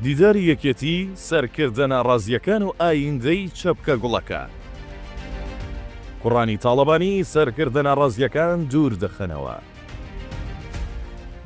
دیداری یەکێتی، سەرکردە ناڕازییەکان و ئایندەی چەپکە گوڵەکە. کوڕانی تاڵەبانی سەرکردە ناڕازییەکان دوور دەخەنەوە.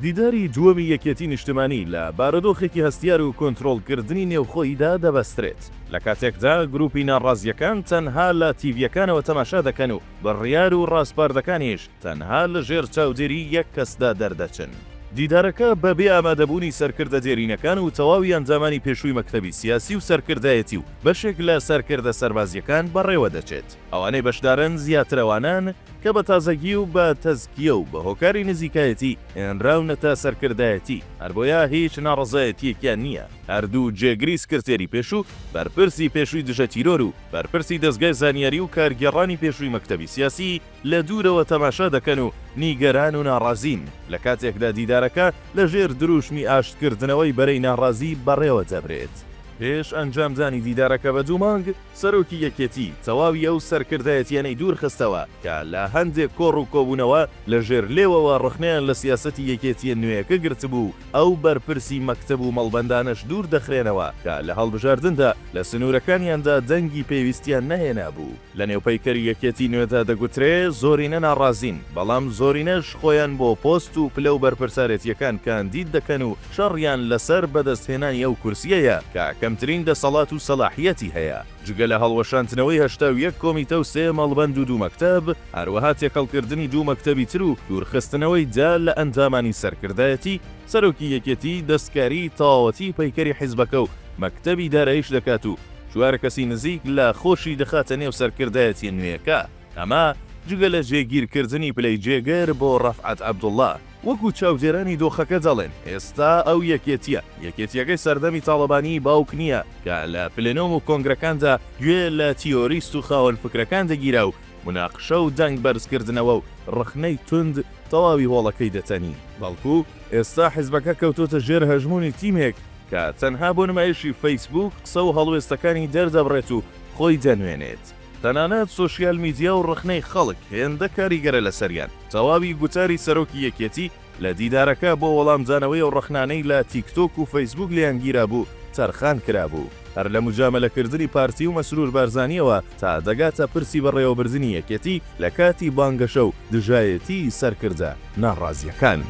دیداری دووەمی یەکێتی نیشتمانی لە بارودۆخێکی هەستیار و کۆنترۆڵکردنی نێوخۆییدا دەبەسترێت، لە کاتێکدا گروپی ناڕازییەکان تەنها لە تیڤییەکانەوە تەماشا دەکەن و بڕیار و ڕاسپاردەکانیش تەنها لە ژێر چاودێری یەک کەسدا دەردەچن. دیدارەکە بە بێ ئامادەبوونی سەرکردە دێرینەکان و تەواوی ئەندامانی پێشووی مەکتەبی سیاسی و سەرکردایەتی و بەشێک لە سەرکردە سەربازییەکان بەڕێوەدەچێت. ئەوانەی بەشدارن زیاتر ئەوانەن کە بە تازەگی و بە تەزکیە و بە هۆکاری نزیکایەتی هێنراونەتە سەرکردایەتی، هەربۆیە هیچ ناڕەزایەتییەکیان نییە. هەردوو جێگری سکرتێری پێشوو، بەرپرسی پێشووی دژە تیرۆر و بەرپرسی دەزگای زانیاری و کارگێڕانی پێشووی مەکتەبی سیاسی لە دوورەوە تەماشا دەکەن و نیگەران و ناڕازین، لە کاتێکدا دیدارەکە لە ژێر درووشمی ئاشتکردنەوەی بەرەی ناڕازی بەڕێوە دەبرێت. پێش ئەنجامدانی دیدارەکە بە دوو مانگ، سەرۆکی یەکێتی تەواوی ئەو سەرکردایەتییانەی دوورخستەوە کە لە هەندێک کۆڕ و کۆبوونەوە لە ژێر لێوەوە ڕەخنەیان لە سیاسەتی یەکێتییە نوێیەکە گرتبوو و ئەو بەرپرسی مەکتەب و مەڵبەندانەش دوور دەخرێنەوە کە لە هەڵبژاردندا لە سنوورەکانیاندا دەنگی پێویستیان نەهێنابوو. لە نێو پەیکەری یەکێتی نوێدا دەگوترێ زۆرینە ناڕازین، بەڵام زۆرینەش خۆیان بۆ پۆست و پلە و بەرپرسارێتییەکان کاندید دەکەن و شەڕیان لەسەر بەدەستهێنانی ئەو کورسییەیە کە کەمترین دەسەڵات و سەلاحییەتی هەیە. جگە لە هەڵوەشاندنەوەی 81 کۆمیتە و سێ مەڵبەند و دوو مەکتەب، هەروەها تێکەڵکردنی دوو مەکتەبی تر و دوورخستنەوەی دە لە ئەندامانی سەرکردایەتی، سەرۆکی یەکێتی دەستکاریی تەواوەتی پەیکەری حیزبەکە و مەکتەبی داراییش دەکات و چوار کەسی نزیک لە خۆشی دەخاتە نێو سەرکردایەتییە نوێیەکە، ئەمە جگە لە جێگیرکردنی پلەی جێگر بۆ ڕەفعەت عەبدوڵڵا. وەکو چاودێرانی دۆخەکە دەڵێن، ئێستا ئەو یەکێتییە، یەکێتییەکەی سەردەمی تاڵەبانیی باوک نییە کە لە پلێنۆم و کۆنگرەکاندا گوێ لە تیۆریست و خاوەن فکرەکان دەگیرا و موناقشە و دەنگ بەرزکردنەوە و ڕەخنەی توند تەواوی هۆڵەکەی دەتەنی، بەڵکو ئێستا حزبەکە کەوتۆتە ژێر هەژموونی تیمێک کە تەنها بۆ نمایشی فەیسبووک قسە و هەڵوێستەکانی دەردەبڕێت و خۆی دەنوێنێت. تەنانەت سۆشیال میدیا و ڕەخنەی خەڵک هێندە کاریگەرە لەسەریان، تەواوی گوتاری سەرۆکی یەکێتی لە دیدارەکە بۆ وەڵامدانەوەی ئەو ڕەخنانەی لە تیکتۆک و فەیسبووک لێیان گیرابوو تەرخان کرابوو، هەر لە موجامەلەکردنی پارتی و مەسرور بارزانییەوە تا دەگاتە پرسی بەڕێوەبردنی یەکێتی لە کاتی بانگەشە و دژایەتیی سەرکردە ناڕازییەکان.